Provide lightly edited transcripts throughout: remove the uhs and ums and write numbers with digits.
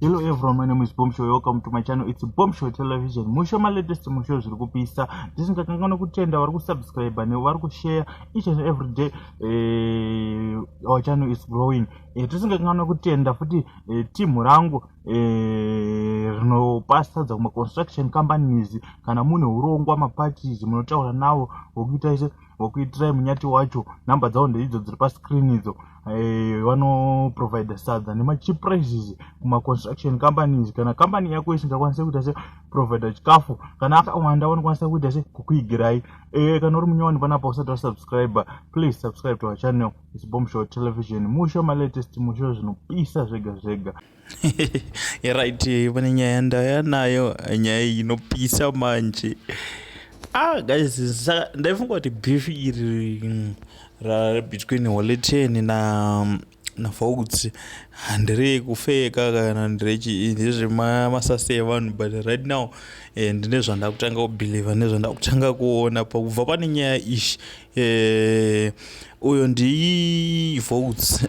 Hello everyone, my name is Bomb Show. Welcome to my channel. It's Bomb Show Television. Musho ma latest musho zviri kupisa. Ndisingakanganwa kutenda vari kusubscribe nevari kushare each and every day. Our channel is growing. Tisingakanganwa kutenda futi team rangu rinopa sadza kuma construction companies. Kana mune urongwa maparties munotaura navo vokuita ise vokuitirai munyati wacho. Namba dzavo ndeidzo dziri pascreen idzo. Vanoprovide sadza nemacheap prices kumaconstruction companies. Kana company yako isingakwanisi kuita se provide chikafu, kana akawanda, vanokwanisa kuita se kukuigirai. Kana uri munyowani panapa usati wasubscribe, please subscribe to our channel. It's Bomb Show Television. Musho malatest musho zvinopisa zvega zvega. Right, pane nyaya ndaya nayo, nyaya iyi inopisa manje. Ah guys, saka ndaifunga kuti beef iri ra between Holy Ten na Voltz ndereyekufeka kana nderechi ndezvemasasi evanhu, but right now ndine zvandakutanga kubelieva nezvandakutanga kuona pakubva pane nyaya ishi. Uyo ndiVoltz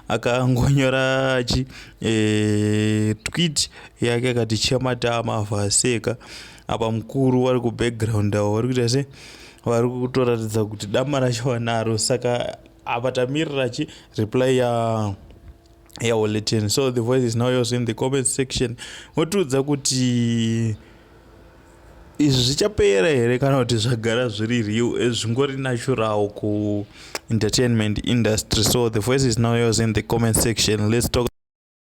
akangonyora chi tweet yake akati chematama avhaseka. Apa mukuru vari kubackground avo vari kuita se vari kutoratidza kuti dama racho vanaro. Saka apa tamirira chi reply ya yaHoly Ten. So the voice is now yours in the comment section. Motiudza kuti izvi zvichapera here kana kuti zvagara zviri real, zvingori natural kuentertainment industry. So the voice is now yours in the comment section. Let's talk.